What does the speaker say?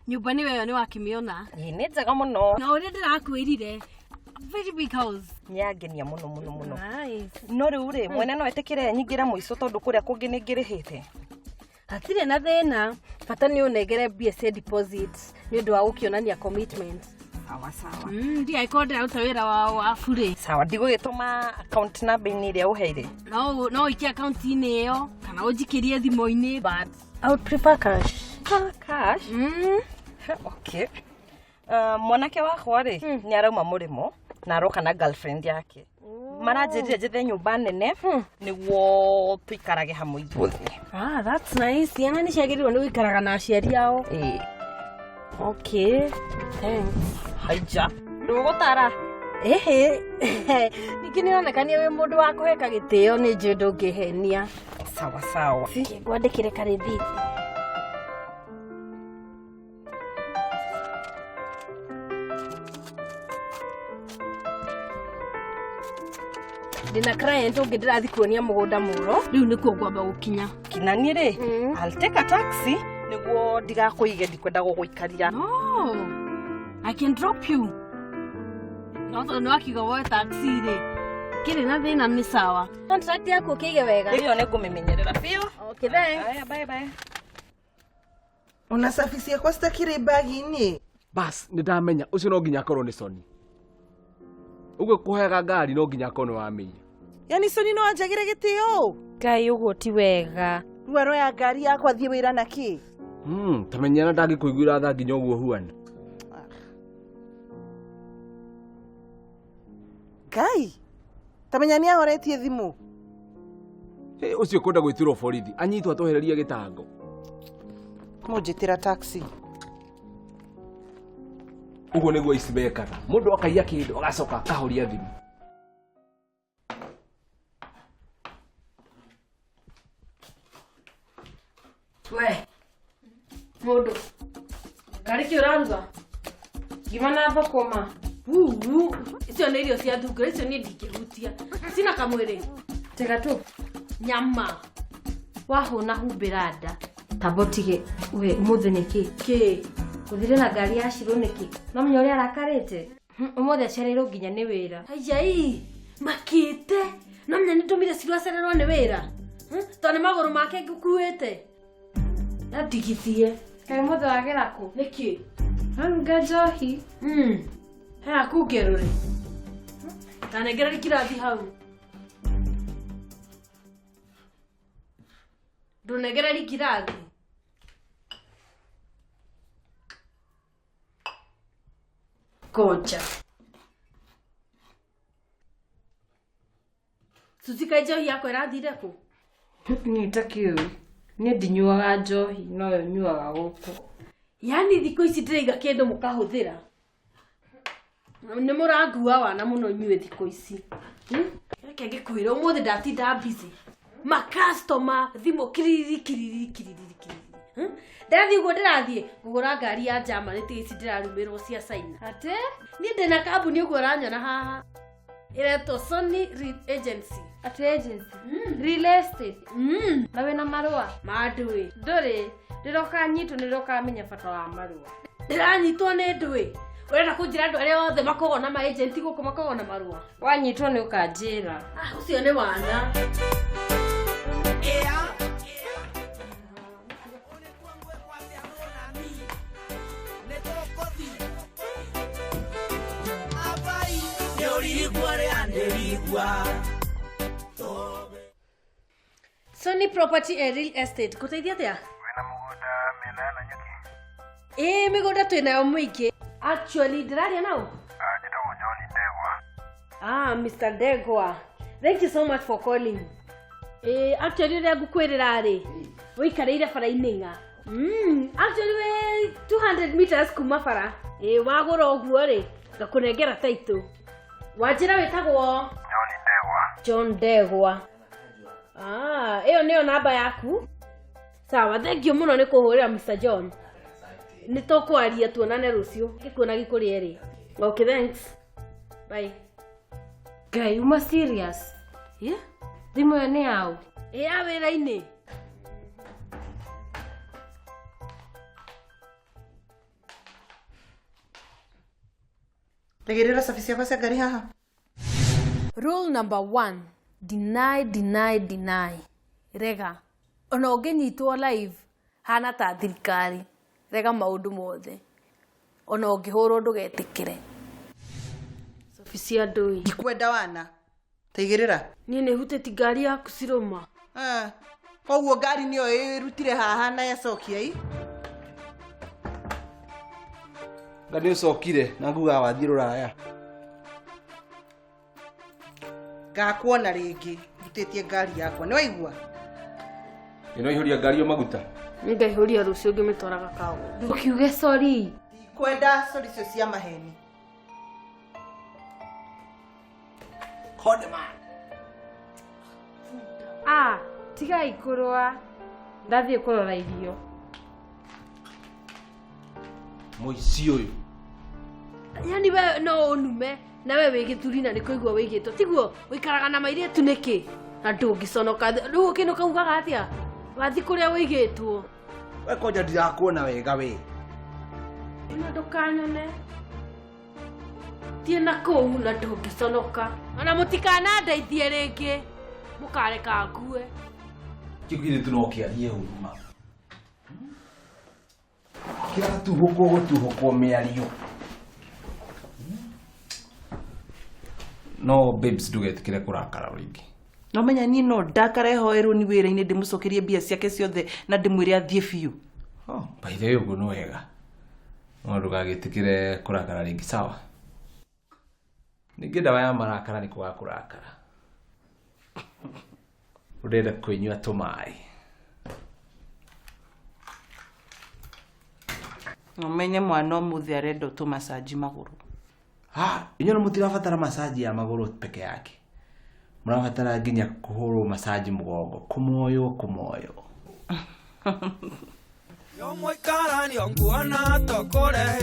Nyũmba nĩwe ĩyo nĩ wakĩmĩona. Ĩĩ nĩ njega mũno. Na ũrĩa ndĩrakwĩrire. Very big house. Nĩyangenia mũno mũno mũno. Nice. No rĩu rĩ, mwene no etĩkĩre nyingĩre mũico tondũ kũrĩa kũngĩ nĩ ngĩrĩhĩte. Hatirĩ na thĩna, bata nĩ ũnengere mbia cia deposit nĩ ũndũ wa gũkĩonania commitment. Sawa sawa. Ndiagĩkorwo ndĩraruta wĩra wa burĩ. Sawa, ndigũgĩtũma account number-inĩ ĩrĩa ũheire. No ũikie akaunti-inĩ ĩyo kana ũnjikĩrie thimũ-inĩ, but I would prefer cash. Cash? Okay. Mwanake wakwa rĩ, nĩ arauma mũrĩmo na aroka na girlfriend yake. Maranjĩrire njethe nyũmba nene nĩguo tũikarage hamwe ithuothe. Ah, that's nice. Ciana nĩ ciagĩrĩirwo nĩ gũikaraga na aciari ao. Ĩĩ. Okay. Thanks. Haija. Ndũgũtara. Ĩhĩ. Ningĩ nĩ ũronekania wĩ mũndũ wa kũheka gĩtĩo, nĩ njũĩ ndũngĩhenia. Sawa sawa. Ngwandĩkĩre karĩthiti. Ndĩna client ũngĩ ndĩrathiĩ kuonia mũgũnda mũro. Rĩu nĩkuo ngwamba gũkinya. Kinani rĩ, I'll take a taxi nĩguo ndigakũige, ndikwenda gũgũikaria. No, I can drop you. No tondũ nĩ wakiuga woe taxi rĩ, kĩrĩ na thĩna, nĩ sawa. Contract yaku ũkĩige wega. Ĩyo nĩ ngũmĩmenyerera biũ. Okay, thanks. Haya, bye bye. Ona cabi ciakwa citakĩrĩ mbagi-inĩ. Bas nĩ ndamenya ũcio no nginya akorwo nĩ Soni. Ũguo kũheaga ngari no nginya akorwo nĩ wamĩiya. Yani Soni no anjagĩre gĩtĩo. Ngai, ũguo ti wega. Rĩu aroya ngari yakwa thiĩ wĩra na kĩ? Tamenyana ndangĩkũiguĩra tha nginya ũguo huana. Ngai, tamenya nĩ ahoretie thimũ. Hey, ũcio kwenda gwĩtĩrwo borithi anyitwo atwehererie gĩtango. Mũnjĩtĩra taxi. Ũguo nĩguo aici mekaga, mũndũ akaiya kĩndũ agacoka akahoria thimũ. We mũndũ ngarĩ kĩ ũraruga? Ngima na thũkũma. Uu, icio nĩ irio cia thungura, icio niĩ ndingĩhutia. Cina kamwĩrĩ. Tiga tu. Nyama. Wahũna humbĩra nda. Tamba ũtige we ũmũthĩ nĩkĩ? Kĩ? Ũthire na ngari ya Shiro nĩkĩ? No menya ũrĩa arakarĩte? Ũmũthĩ acereirwo nginya nĩ wĩra. Aijai, makĩte. No menya nĩ ndũmire Shiro acererwo nĩ wĩra. Tondũ nĩ magũrũ make ngũkuĩte. Na ndigithie. Kaĩ ũmũthĩ wagera kũ? Nĩkĩ? Warunga njohi. He aku ngerũre. Ta nengera kirathi hau. Ndũnengereri kirathi. Koja. Suzi, kaĩ njohi yakwa ĩrathire kũ? Niĩ ntakĩũĩ. Niĩ ndinyuaga njohi, noyo nyuaga gũkũ. Yaani thikũ ici ndĩraiga kĩndũ mũkahũthĩra. Nĩ mũrangua wana mũno inyuĩ thikũ ici. Reke ngĩkwĩre ũmũthĩ ndatinda busy. Ma customer thimũ kiriri kiriri kiriri kiriri. Ndathiĩ ũguo ndĩrathiĩ ngũgũra ngari ya Germany, tiga ici ndĩrarumĩrwo cia China. Atĩ? Niĩ ndĩna kambuni ũguo ũranyona haha. Ĩretwo Sony Real Agency. Atĩ agency? Real estate? Na wĩna marũa? Mandũĩ. Ndũrĩ. Rĩrĩa ũkanyitwo nĩrĩo ũkamenya bata wa marũa. Ndĩranyitwo nĩ ndũĩ. Ũrenda kũnjĩra andũ arĩa othe makoragwo na ma-agent gũkũ makoragwo na marũa? Wanyitwo nĩ ũkanjĩra. Ah, ũcio nĩ wana. Sony Property and Real Estate, gũteithia atĩa? Wĩna mũgũnda mĩena ya Nanyuki? Ĩĩ, mĩgũnda twĩnayo mũingĩ. Actually, ndĩraria nao? Njĩtagwo John Ndegwa. Ah, Mr. Ndegwa. Thank you so much for calling. Actually ũrĩa ngũkwĩrĩra rĩ, wĩikarĩire bara-inĩ ng'a. Actually wĩ 200 meters kuma bara. Wagũra ũguo rĩ, ngakũnengera title. Wanjĩra wĩtagwo? John Ndegwa. John Ndegwa. Ah, ĩyo nĩyo namba yaku? Sawa, thank you mũno nĩ kũhũrĩra Mr. John. Nĩ tũkwaria tuonane rũciũ. Ngĩkuona gĩkũrĩa rĩ. Okay, thanks. Bye. Ngai, uma serious? Yeah? Thimũ ĩyo nĩ yaũ? Ĩ ya wĩra-inĩ. Tegĩrĩra cabi ciakwa cia ngari haha. Rule number 1, deny, deny, deny. Rega. Ona ũngĩnyitwo live hana ta thirikari. Rega maũndũ mothe. Ona ũngĩhũrwo ndũgetĩkĩre. Cabi cia ndũi. Ndikwenda wana. Tegĩrĩra. Niĩ nĩ hutĩti ngari yaku cirũma. Koguo ngari nĩyo ĩrutire haha na yacokia i. Nga nĩ ũcokire na ngugaga wathiĩ rũraya. Ngakuona rĩngĩ hutĩtie ngari yakwa. Nĩ waigua? Ĩno ihũria ngari yo maguta. Nĩngaihũria rũciũ ngĩmĩtwaraga kaũndũ. Ũkiuge sorry. Ndikwenda sorry icio cia maheni. Konde man. Ah, tigai kũrũa. Ndathiĩ kũrora irio. Mũici ũyũ. Yani we no ũnume na we wĩ gĩthuri na nĩ kũigua wĩigĩtwo. Tiguo ũikaraga na mairĩtu nĩkĩ? Na ndũngĩconoka. Rĩu ũkĩinũka ugaga atĩa? Wathiĩ kũrĩa wĩigĩtwo. We konja ndirakuona wega we. Na ndũkanyone. Thiĩ na kũu na ndũngĩconoka. Ona mũtikanandeithie rĩngĩ. Mũkareka ngue. Kĩu kĩirĩtu no kĩarie ũru ma. Kĩratuhũkwo gũtuhũkwo mĩario. No babes ndũgetĩkĩre kũrakara rĩngĩ. No menya niĩ no ndakare hoerwo nĩ wĩra-inĩ ndĩmũcokerie mbia ciake ciothe na ndĩmwĩre athiĩ biũ. Oh, by the way ũguo nĩ wega. No ndũgagĩtĩkĩre kũrakara rĩngĩ sawa. Ningĩ ndawa ya marakara nĩ kwaga kũrakara. Ũrenda kũnyua tũmaĩ. Ũmenye mwana ũmũthĩ arenda ũtũmacanji magũrũ. Inyuĩ mũtirabatara masaji ya magũrũ peke yake. Mũrabatara nginya kũhũrwo masaji mũgongo, kũmoywo kũmoywo. Yo mũikara nĩo nguona tokũrehe.